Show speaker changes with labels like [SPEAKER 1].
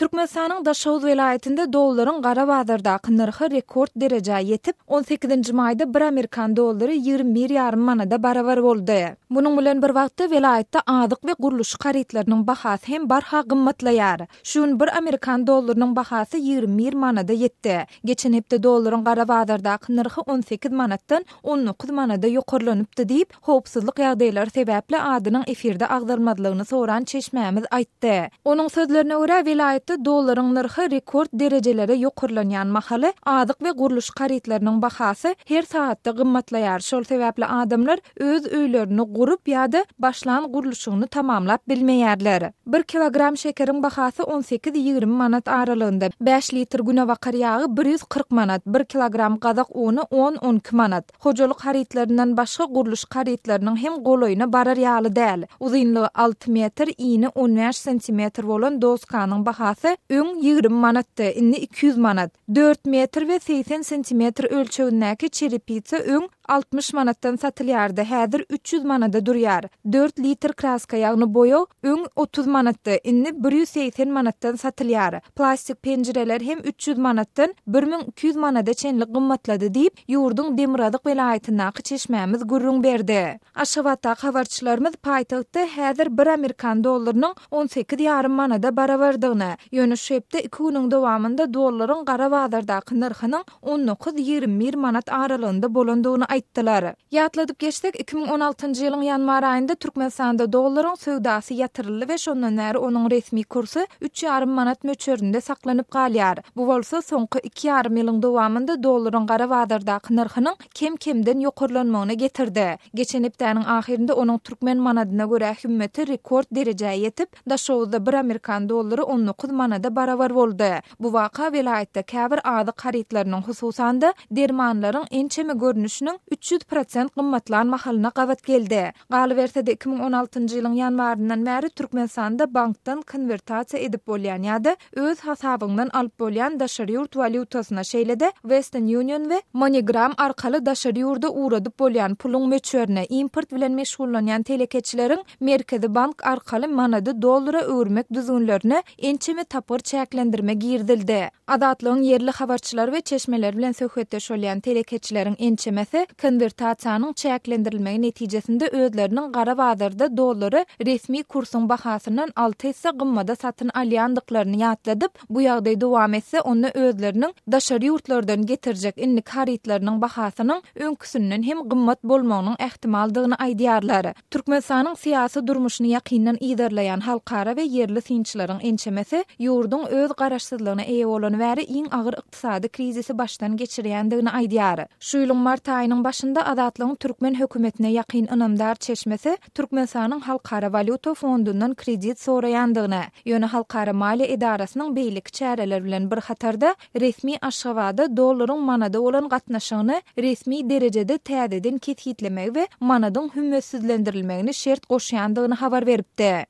[SPEAKER 1] Türkmenistanyň Daşoguz welaýatynda dollaryň gara bazardaky nyrhy rekord derejä ýetip, on sekizinji maýda bir amerikan dollary 21 ýarym manada barabar boldy. Munuň bilen bir wagtda, welaýatda azyk we gurluşyk harytlarynyň bahasy hem barha gymmatlaýar. Şu gün bir amerikan dollarynyň bahasy 21 manada ýetdi. Geçen hepde dollaryň gara bazardaky nyrhy 18 manatdan 19 manada ýokarlanypdy diýip, howpsuzlyk ýagdaýlary sebäpli adynyň efirde agzalmazlygyny soran çeşmämiz aýtdy. Onuň sözlerine görä, welaýatda dollaryň nyrhy rekord derejelere ýokarlanýan mahaly, azyk we gurluşyk harytlarynyň bahasy her sagatda gymmatlaýar, şol sebäpli adamlar öz öýlerini gurup ýa-da başlan gurluşygyny tamamlap bilmeýärler. Bir kilogram şekeriň bahasy on sekiz-ýigrimi manat aralygynda, bäş litr günebakar ýagy 140 manat, bir kilogram gazak uny on-on iki manat. Hojalyk harytlaryndan başga gurluşyk harytlarynyň hem golaýyna barar ýaly däl. Uzynlygy alty metr, ini on bäş santimetr bolan doskanyň bahasy öň 20 manatdy, indi 200 manat. Dört metr we 80 santimetr ölçegindäki çerepitsa öň 60 manatdan satylýardy, häzir 300 manada durýar. Dört litr kraska, ýagny boýag öň 30 manatdy, indi 180 manatdan satylýar. Plastik penjireler hem 300 manatdan 1200 manada çenli gymmatlady diýip, ýurduň demirgazyk welaýatyndaky çeşmämiz gürrüň berdi. Aşgabatdaky habarçylarymyz paýtagtda häzir bir amerikan dollarynyň 18 ýarym manada barabardygyny, ýöne şu hepde iki günüň dowamynda dollaryň gara bazardaky nyrhynyň on dokuz-ýigrimi bir manat aralygynda bolandygyny aýtdylar. Ýatladyp geçsek, 2016-njy ýylyň ýanwar aýynda Türkmenistanda dollaryň söwdasy ýatyryldy we şondan bäri onuň resmi kursy üç ýarym manat möçberinde saklanyp galýar. Bu bolsa soňky iki ýarym ýylyň dowamynda dollaryň gara bazardaky nyrhynyň kem-kemden ýokarlanmagyna getirdi. Geçen hepdäniň ahyrynda onuň türkmen manadyna görä hümmeti rekord derejä ýetip, Daşoguzda bir amerikan dollary 19 manada barabar boldy. Bu waka welaýatda käbir azyk harytlarynyň, hususan-da, dermanlaryň ençeme görnüşiniň 300 prosent gymmatlan mahalyna gabat geldi. Galyberse-de, 2016-njy ýylyň ýanwaryndan bäri Türkmenistanda bankdan konwertasiýa edip bolýan ýa-da öz hasabyňdan alyp bolýan daşary ýurt walýutasyna, şeýle-de Western Union we MoneyGram arkaly daşary ýurda ugradyp bolýan puluň möçberine, import bilen meşgullanýan telekeçileriň Merkezi bank arkaly manady dollara öwürmek düzgünlerine ençeme tapgyr çäklendirme girizildi. Azatlygyň ýerli habarçylary we çeşmeleri bilen söhbetdeş bolýan telekeçileriň ençemesi konwertasiýanyň çäklendirilmegi netijesinde özleriniň gara bazarda dollary resmi kursuň bahasyndan alty esse gymmada satyn alýandyklaryny ýatladyp, bu ýagdaý dowam etse, onda özleriniň daşary ýurtlardan getirjek indiki harytlarynyň bahasynyň öňküsinden hem gymmat bolmagynyň ähtimaldygyny aýdýarlar. Türkmenistanyň syýasy durmuşyny ýakyndan yzarlaýan halkara we ýerli synçylaryň ençemesi ýurduň öz garaşsyzlygyna eýe bolany bäri iň agyr ykdysady krizisi başdan geçirýändigini aýdýar. Şu ýylyň mart aýynyň başynda Azatlygyň türkmen hökümetine ýakyn ynamdar çeşmesi Türkmenistanyň Halkara walýuta fondundan kredit soraýandygyny, ýöne halkara maliýe edarasynyň beýleki çäreler bilen bir hatarda Resmi Aşgabada dollaryň manada bolan gatnaşygyny resmi derejede täzeden kesgitlemegi we manadyň hümmetsizlendirilmegini şert goşýandygyny habar beripdi.